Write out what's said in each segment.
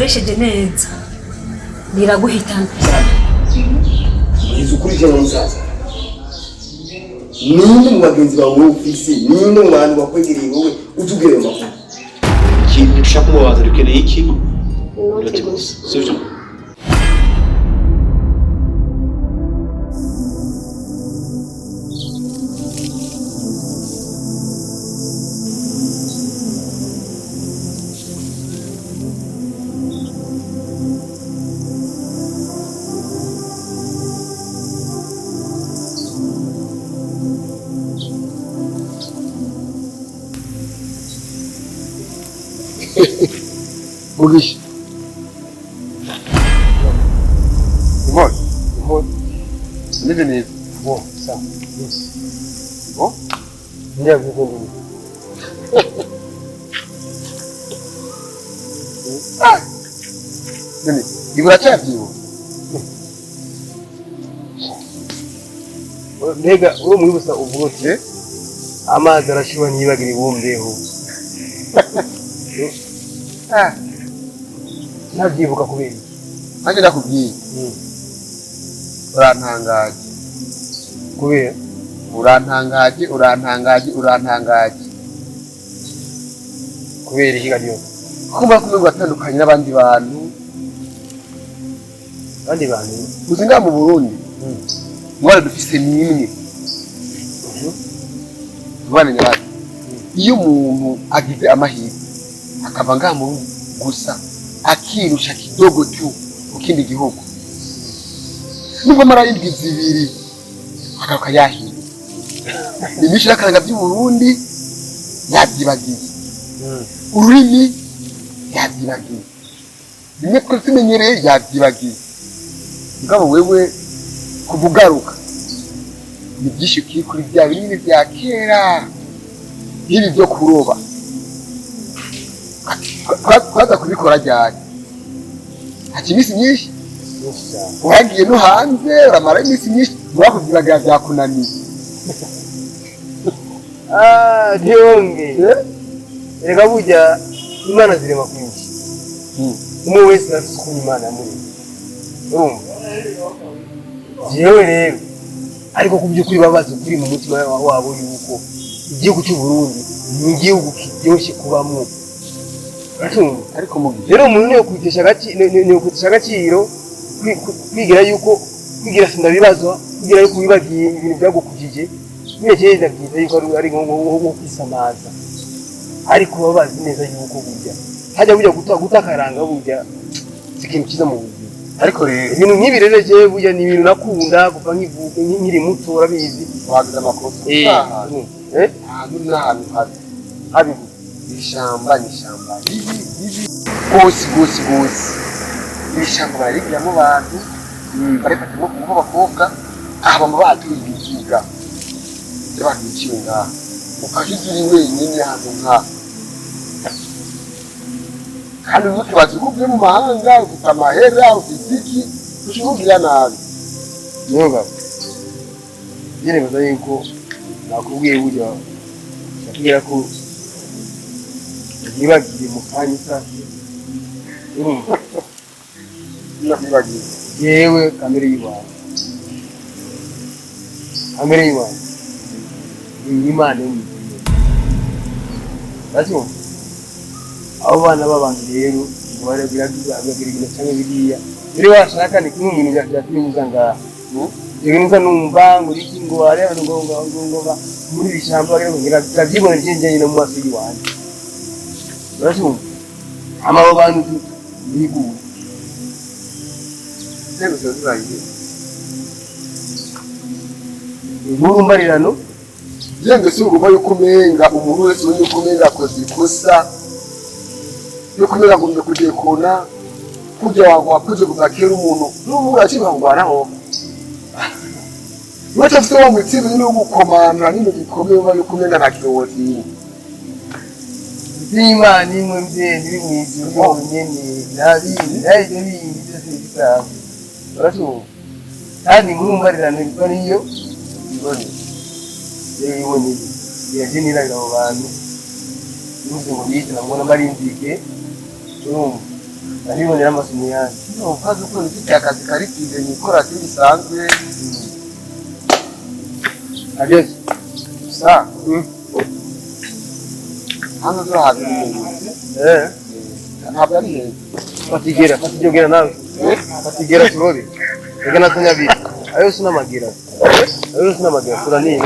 Utarikoresheje neza riraguhitana. Ubwiza ukuri cyangwa musaza, ninde mu bagenzi bawe wowe ufise, ninde mu bantu bakwegereye wowe utubwira ayo makuru? Ikintu ushaka kumubaza, dukeneye iki? Inoti gusa, sibyo? Mugisha. Inkore. Inkore. Umeze neza. Bon, ça, yes. Bon? Ndavuga. Ah! None, ibi uracyabyibuka? Mbega uwo mwibutsa uvuga uti amazi arashuha ntiyibagire ibumbeho. Ah! Ntabyibuka kubera iki? Nanjye ndakubwiye. Urantangaje. Kubera? Urantangaje, urantangaje, urantangaje. Kubera iki kariyo? Kuko mba kumwe uratandukanye n'abandi bantu. Abandi bantu? Uzi ngaha mu Burundi, ingwara dufise ni imwe. Ingwara nyabagendwa. Iyo umuntu agize amahirwe akava ngaha mu Burundi gusa akirusha kidogo tu mu kindi gihugu, nubwo amara indwi 2 agaruka yahinduye imico n'akaranga by'Uburundi yabyibagiye, ururimi yabyibagiye, bimwe twari tumenyereye yabyibagiye. Mugabo wewe kuva ugaruka ni byinshi ukiri kuri bya binini bya kera, nk'ibi byo kuroba twaza kubikora ryari? Haca iminsi myinshi uragiye no hanze uramara iminsi myinshi urakuvyibagira vyakunaniye. Ah, ntiyongeye. Erega burya Imana zirema kwinshi. Umwe wese arafise ukuntu Imana yamuremye. Urumva? Jewe rero ariko ku by'ukuri babazi ukuri mu mutima wabo yuko igihugu cy'u Burundi ni igihugu kiryoshye kubamwo. Uracumva? Ariko mu gihe rero umuntu niyo kwitesha agaciro, kwigira yuko kwigira sindabibazwa, kwigira yuko wibagiye ibintu byagukujije, nyine kera ndabyita yuko ari nko kwisamaza. Ariko baba bazi neza yuko burya hajya burya guta akaranga burya si ikintu cyiza mu buzima. Ariko rero ibintu nk'ibi rero jewe burya ni ibintu nakunda kuva nkivuka nkiri muto, urabizi. Wagize amakosa. Ahantu n'ahantu habi. Habi. Ishamba ni ishamba ribi ribi rwose rwose rwose. Iri shamba bararigiramo abantu, barifatamo ku b'abakobwa, aha bama batuye ibiziga by'abantu biciwe ngaha. Ukajya uri wenyine ahantu nk'aha. Kandi ntukibaze ko uvuye mu mahanga, ufite amahera, ufite iki, ushobora kugira nabi. Niyo Ngereza yuko nakubwiye burya nakubwira ko nibagiye mu kanya isasi. Urumva? Nakwibagiye. Jewe kamere y'iwanjye. Kamere y'iwanjye. Ni Imana yo mu ijuru. Urabyumva? Abo bana b'abantu rero ngo baragira ibintu cyangwa biriya. Rero washaka ni kimwe mu bintu byatumye muza ngaha. Ibintu nza numva ngo iki ngo areba ngo ngo ngo ngo ba muri iri shyamba rero ngo ndabyibonera njye njyenyine mu maso y'iwanjye. Urabyumva? Hama abo bantu biguye. Inzego ziba zirangiye. Inkuru mbarirano. Yenge si ugomba yuko umenga umuntu wese ubonye yuko umenga akoze ikosa yuko umenga agomba kudekona kurya wakoze kuva kera umuntu n'ubu urakibangwanaho. Uretse afite wa mutima nyine wo gukomana nyine gikomeye uba yuko umenga nta kirozi. Imana imwe mvyeyi iri mw'ijuru yonyene nta bindi nta ibyo bindi byose bisanzwe. Uracyumva? Kandi inkuru mbarirano iba niyo ibone. Yewe iboneye. Yaje nirabira abo bantu. Nuze ngo biyite nabwo mbarinzike. Urumva? Ndabibonera amaso mu yandi. Ukazi ukuntu ufite akazi kari kwize nikora bisanzwe. Ageze. Sa. Hano turahazi umuntu. Eh. Ntabwo ari heza. Fatigera, fatigera nawe. Fatigera turobe. Reka natanyabira. Ayo sinamagira. Ayo sinamagira turaniye.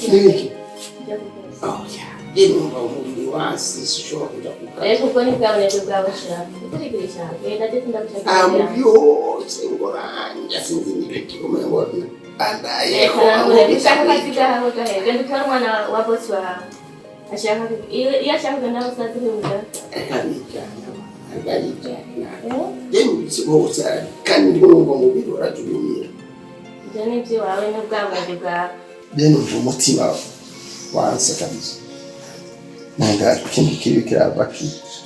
Niki? Oh yeah. Numva umubiri wansi sinshobora kuja ku kazi. Rero ubwo ni bwa bunebwe bwawe ushaka. Utegereje genda ndetse ndagushaka. Ah, mu byose ngoranja sinzi n'ibiki umengo andayeho. Ushaka akazi gawe gahe genda utware umwana wa bosi wawe. Ashaka iyo ashaka kugenda aho usanze ntibuja. Akabijana, akabijana. Jye hose kandi ndumva umubiri warajugumira. Ibyo ni iby'iwawe n'ubwa bunebwe bwawe. Jye numva umutima wanse kabisa. Nanga ikintu kibi kirava kica.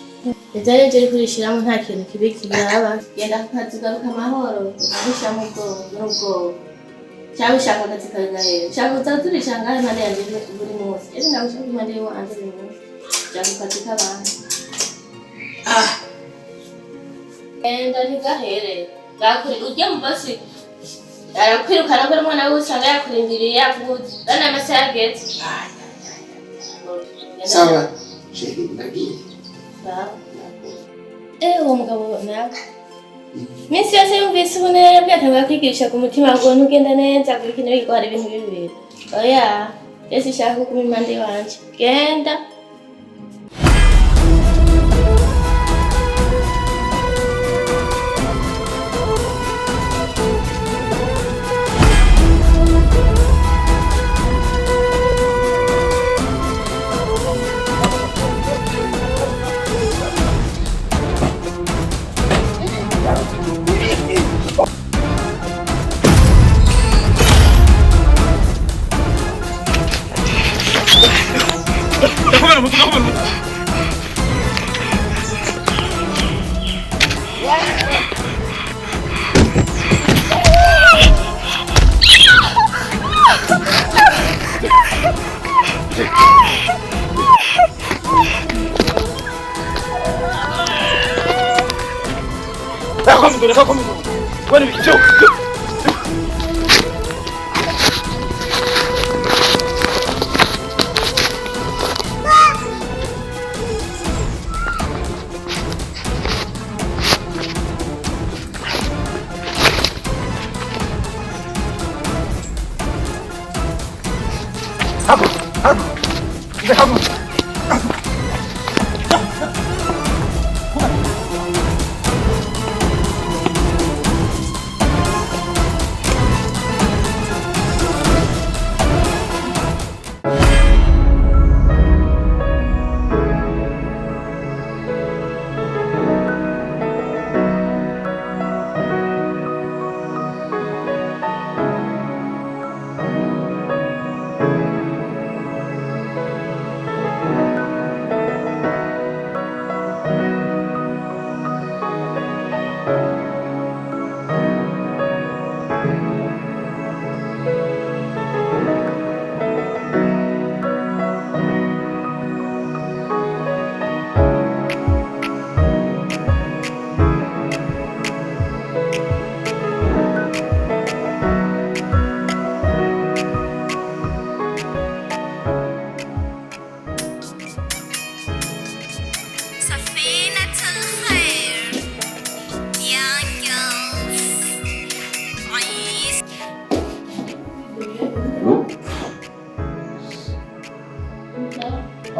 Ibyo ni byo uri kurishiramo nta kintu kibi kiraba. Genda ku kazi ugaruka amahoro, ugashyiramo ubwoba n'ubwoba. Cyangwa ushaka akazi kawe gahera. Ushaka kuza turisha ngaho impande yanjye buri munsi. Ese nawe ushaka impande y'uwanjye buri munsi. Jya ku kazi k'abandi. Genda ntigahere. Ujya mu basi arakwirukana ko umwana we usanga yakurindiriye yakubuze. Bana amasaha yageze. Sawa, chérie, ndagiye. Uwo mugabo nawe. Minsi yose yumvise ubunere bwatanguye kwigirisha ku mutima ngo ntugenda neza kuri kino bigo hari ibintu bibiri. Oya, ese ushaka kuguma impande iwanje. Genda.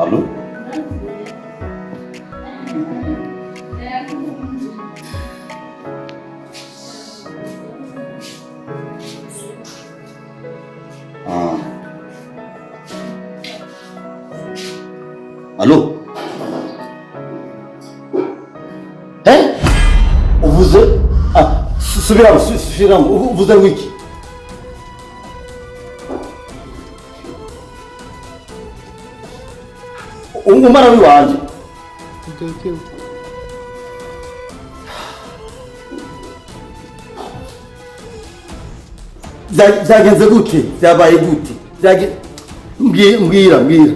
Allô? Ah. Eh? Uvuze ah subiramo subiramo uvuze wiki. Umara wiwanje. Byagenze gute? Byabaye gute? Mbwira mbwira.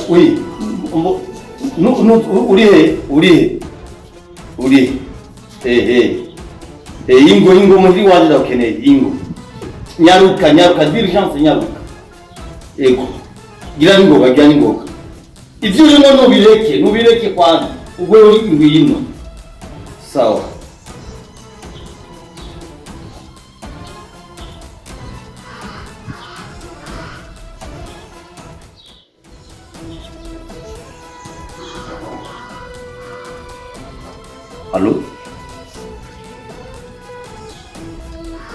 Oui, uri uri ingo ingo muri wanje ndakeneye ingo nyaruka nyaruka diligence nyaruka ego gira ingoga gira ingoga ivyo urimo nubireke nubireke kwanza ubwo uri ngwino sawa. Allo?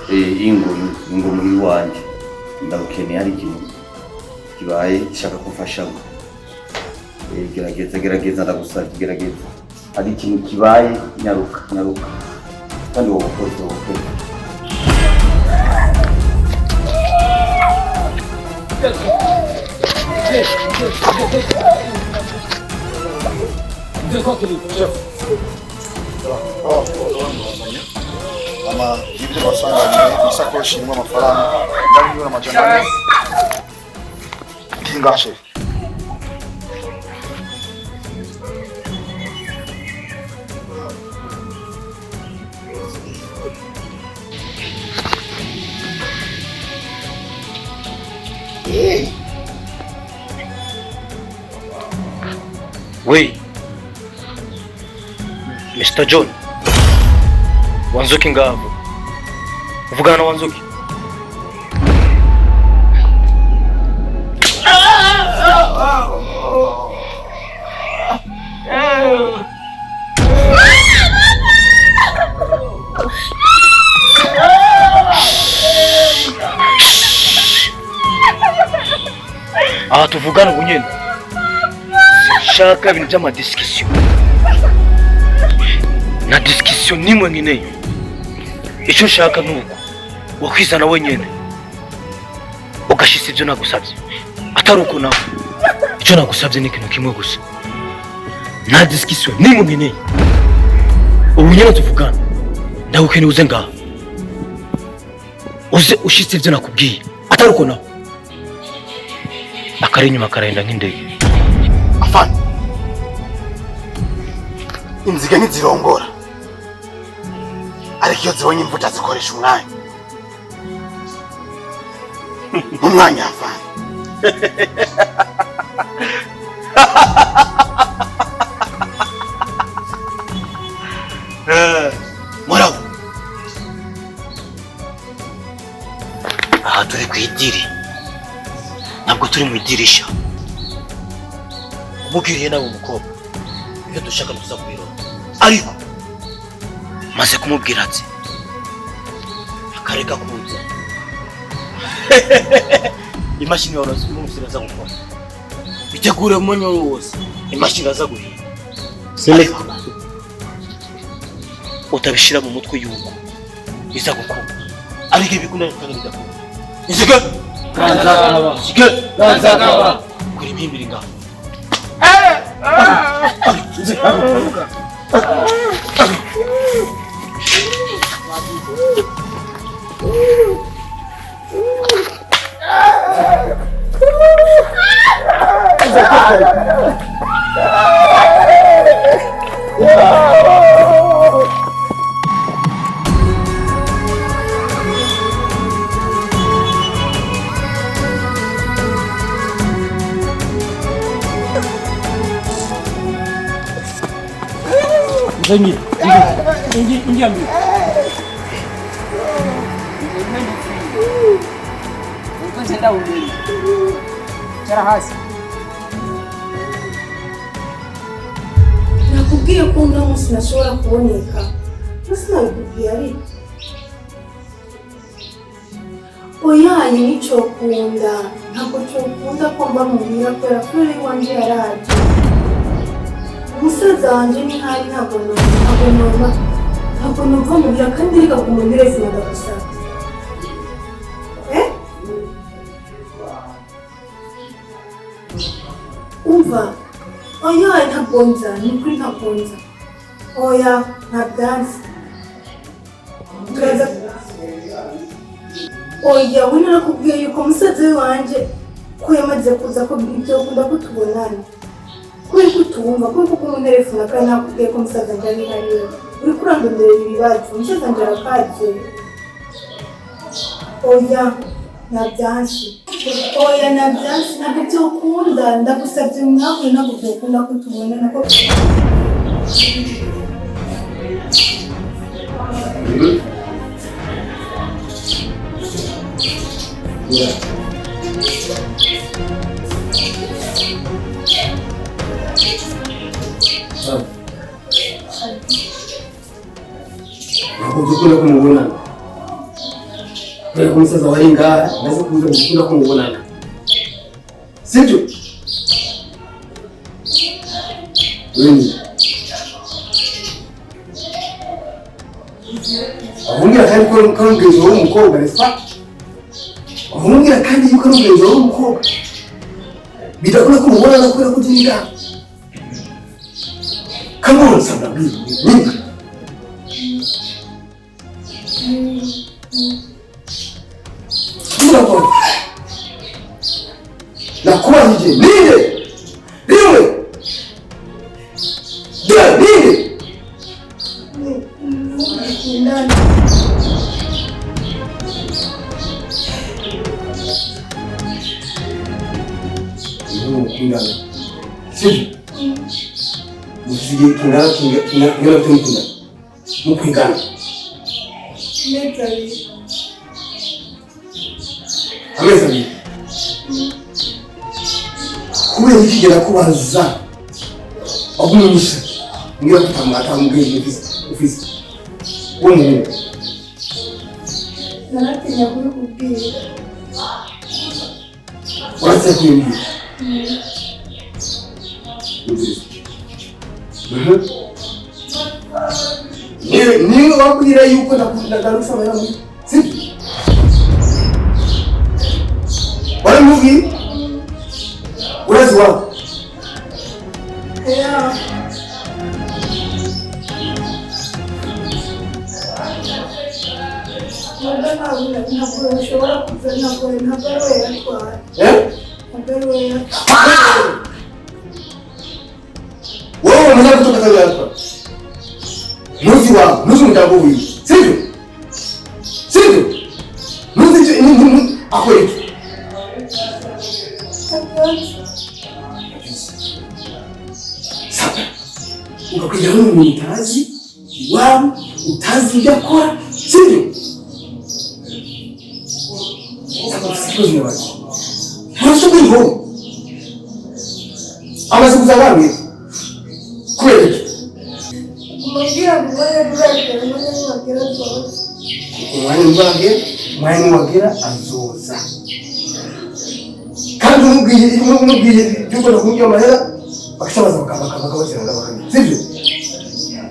Ingo ingo muri wanje ndagukeneye hari ikintu kibaye nshaka kumfashamo. Gerageza gerageza ndagusabye gerageza hari ikintu kibaye nyaruka nyaruka kandi wowe ukoze wowe. Ama ibyo basanganye isakoshi irimo amafaranga ndabiyura amajana ane kingashe. Oui, Mr. John Wanzuki ngabo uvugana na Wanzuki. Aha tuvugana ubu nyene sinshaka ibintu by'amadiscussion na discussion nimwe nkeneyo. Icyo nshaka ni uko wakwizana wenyine ugashitsa ibyo nagusabye, atari uko nawe icyo nagusabye ni ikintu kimwe gusa, nta discussion nimwe nkeneye. Ubu nyine tuvugana ndagukeneye uze ngaha uze ushitse ibyo nakubwiye, atari uko nawe akari inyuma karenda nk'indege. Afana inziga ntizirongora ariko iyo zibonye imvura zikoresha umwanya umwanya afana. Muraho aha turi ku idiri ntabwo turi mu idirisha. Umubwiriye nawe umukobwa ibyo dushaka tuza kubirora, ariko maze kumubwira ati akareka kuza imashini yawe iraza gukora, itegure umwanya wose imashini iraza guhinda, ariko utabishira mu mutwe yuko iza gukora, ariko ibikunda kandi bidakunda. Inziga Ganzakaba Ganzakaba kuri impimbiri ngaho. Sasa ingia. Ingia, ingia mbio. Utenda ulimi. Chara hasi. Nakubwiye ko uno munsi nashobora kuboneka. Sinabikubwiye ariko. Oya, nicokunda. Ntabwo cokunda ko mba muhira kubera ko rero iwanje yaraje. Umusaza wanje ntihari, ntabwo noma ntabwo nova muhira kandi reka kumunereza ndagusaba. Eh? Umva. Oya, ntabwo nza, ni ukuri ntabwo nza. Oya, ntabyanze. Turaza. Oya, we narakubwiye yuko umusaza wanje ko yamaze kuza ko byokunda ko tubonana. Kubera ko utumva, kubera ko kumunerefona kandi nakubwiye ko umusaza wanje ari hariya. Uriko urandonderera ibibazo, umusaza wanje arakaze. Oya, ntabyanse. Oya, ntabyanse, ntabwo byokunda. Ndagusabye mwakure, ntabwo byokunda ko tubonana ko. Ntabwo dukunda kumubonana kubera ko umusaza wari ngaha maze kuza dukunda kumubonana, sibyo? Wewe avumbwira kandi ko ari umugenzi wawe w'umukobwa, n'est-ce pas? Avumbwira kandi yuko ari umugenzi wawe w'umukobwa bidakunda kumubonana kubera ko uri ngaha. Come on, Sandra, nini? Nakubajije ninde? Rimwe. De, ninde? Mukundana. Sivyo? Muzigiye kingana kingana gute mukundana? Mukwigana. Amezi abiri. Amezi abiri. Kubera iki kigera kubaza wagumye mbwira ko atamubwiye ufise w'umuhungu. Naratinya kubikubwira. Uretse kubimbwira. Niwe wabwira yuko ndagarutse amahera muri, sibyo? Waramubwiye? Urazi iwabo? Yeah. Ntabwo ushobora kuza, ntabwo ari we yatwara. Ntabwo ari we yatwara. Wowe umenya gutuka atari we yatwara. Ntuzi iwabo, ntuzi umuryango wiwe, sibyo? Sibyo? Ntuzi icyo akora iki? Ugakwira n'umuntu utazi iwabo, utazi ibyo akora, sibyo? Amaze kuza abambwira kubera iki? Umwanya ntiwagera, umwanya ntiwagera azoza. Kandi umubwiye by'uko nakumubwiye amahera, bakabaza bakabashyira bakabira, sibyo?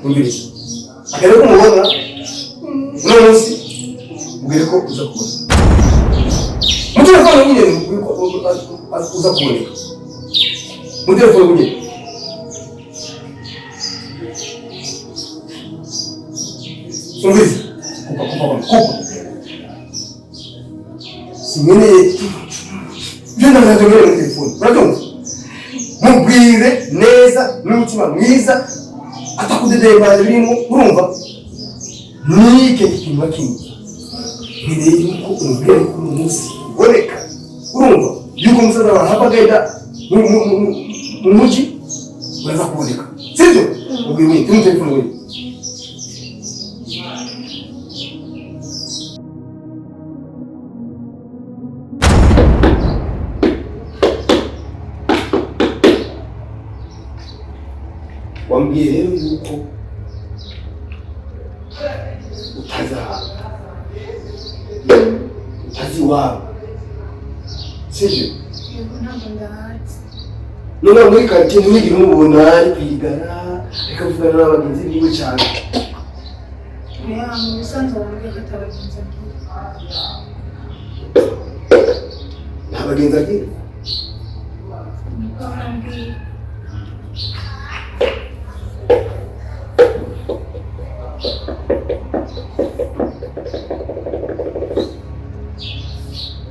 Umviriza. Agere ko umubona uno munsi, ubwire ko uza kubona. Mu telefone nyine uza kuboneka. Mu telefone nyine. Umviriza. Kupa kupa kupa. Sinkeneye ibyo ndabizi nkeneye muri telefone. Urabyumva? Mubwire neza n'umutima mwiza atakudedembaza birimo, urumva? Nike ikintu na kimwe. Nkeneye yuko umubwira yuko uno munsi uboneka, urumva? Yuko umusaza wawe ahava agenda mu mujyi uraza kuboneka, sibyo? Ubwire muri telefone wenyine. Wambwiye rero yuko utazi ahantu, utazi iwabo, sivyo? Yego, ntabwo ndahazi. None muri karitsiye ntiwigire umubona ari kwigara, ariko avugana n'abagenzi biwe cyane? Oya, mu bisanzwe wambwiye ko atabagenzi agira. Nta bagenzi agira? Niko wambwiye.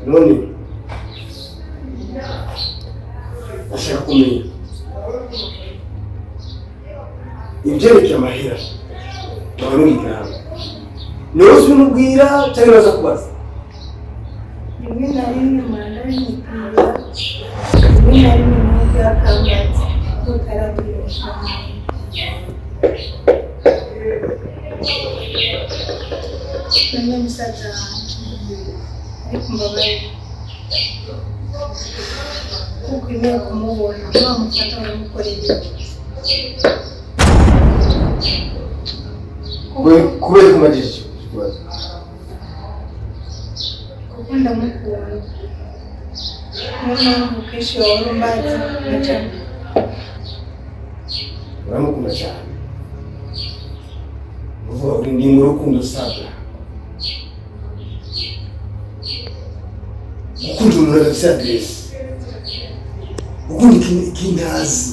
None ashaka kumenya ibyerekeye amahera babarungikirana, niwe uzi ubimubwira cyangwa baza kubaza? Rimwe na rimwe murandabimubwira, rimwe na rimwe mwebwe akambaza ko utarabwira amafaranga. None musaza wanjye, ariko mbabarira kuko ukwiriye kumubona wamufata uramukorera iki? Kubera ko umajije icyo kibazo? Kuko ndamukunda, niyo mpamvu kenshi wahora umbaza nkaca. Uramukunda cyane, uvuga ngo ndi mu rukundo sabwa. Gukunda umuntu adafite aderesi, gukunda ikintu ntazi,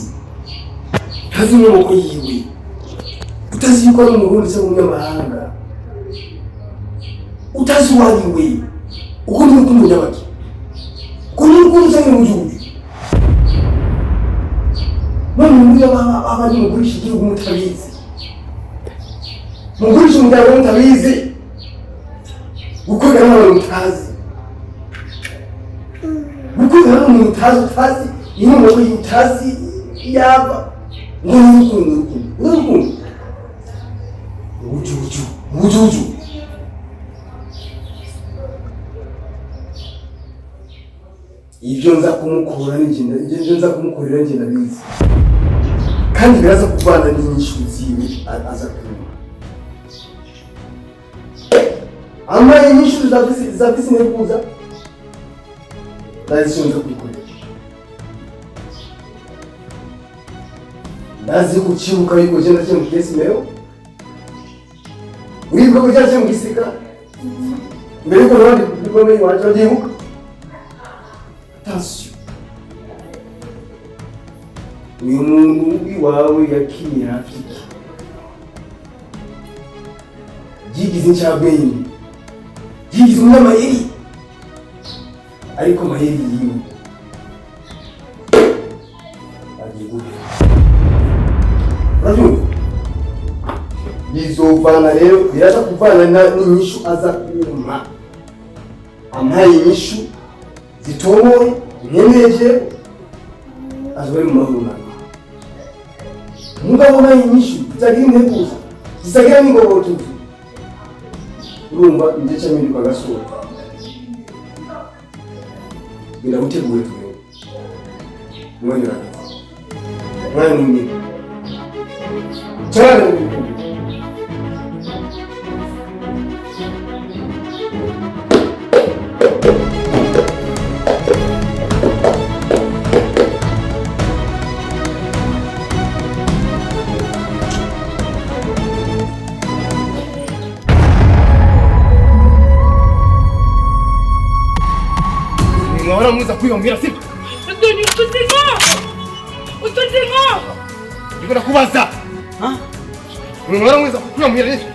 ntazi inkomoko yiwe, utazi yuko ari umurundi cyangwa umunyamahanga, utazi uwo ari we, ukunda urukundo nyabaki? Ukunda urukundo cyangwa umujuguju? None muri abandi mugurisha igihugu mutabizi, mugurisha umuryango mutabizi, gukorera n'abantu mutazi, gukorera n'umuntu utazi, utazi inkomoko yiwe, utazi yava, ngo ni urukundo, urukundo, urukundo ubujuju, ubujuju. Ibyo nza kumukura n'ingenda, ibyo nza kumukorera ngenda bizi, kandi biraza kuvana n'inyishu ziwe aza kumva ama inyishu za visi nekuza ndazi nza kuyikorera. Ndazi kuchibuka yuko jenda cyo mu kesi mero uribuka ko cyari mu gisirikare mbere yuko n'abandi diplome iwacu babyibuka. Attention, uyu muntu w'iwawe yakiye hafi iki yigize incabwenge, yigize umunyamayeri, ariko amayeri yiwe agiye guhera. Urabyumva? Bizovana rero, biraza kuvana n'inyishu aza kumpa. Ampaye inyishu zitomoye nkeneje, azoba ari mu mahoro nanjye. Mugabo ampaye inyishu zitagira integuza, zitagira n'ingobotozi, urumva ndetse mpinduka agasura. Genda gutegure tugende. Umwanya urageze, umwanya ni munini cyane. Mwahora muza kwiyongera, sibyo? Doni, utunze inkoho! Utunze inkoho! Ndiko ndakubaza. Mwahora muza kwiyongera, sibyo?